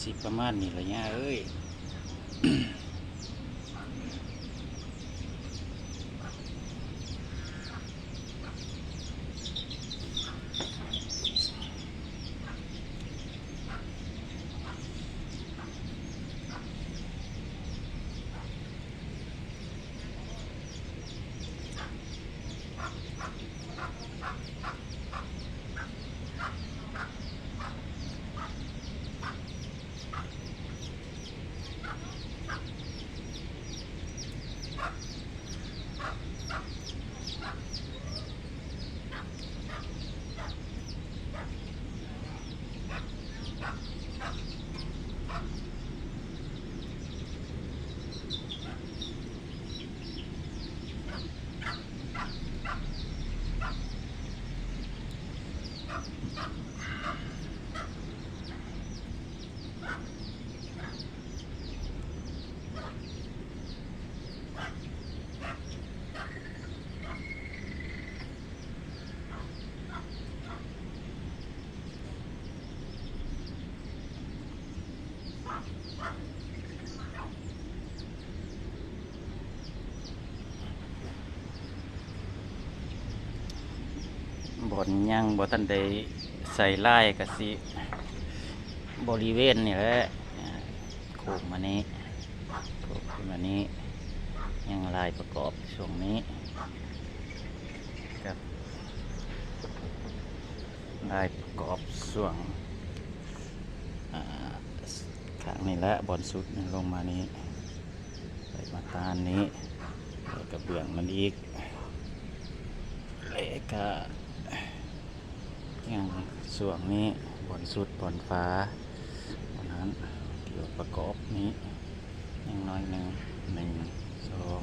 ຊິປະມານນີ້ລະຍາເອີຍ. ບ່ອນຍັງບໍ່ທັນໄດ້ໃສ່ລາຍກະຊິບໍລິເວນນີ້ແຫຼະ ໂຄ້ງມານີ້ ໂຄ້ງຂຶ້ນມານີ້ ຍັງລາຍປະກອບຊ່ວງນີ້ ກັບລາຍປະກອບຊ່ວງ ອາ ຂ້າງນີ້ແຫຼະ ບ່ອນສຸດລົງມານີ້ ໄປມາຕານນີ້ ແລ້ວກະເບື້ອງມັນອີກ ແລ້ວກະຍັງຊ່ວງນີ້ ບ່ອນສຸດ ບ່ອນຝາ ບ່ອນນັ້ນ ທີ່ວ່າປະກອບນີ້ ຍັງໜ້ອຍໜຶ່ງ ໜຶ່ງ ສອງ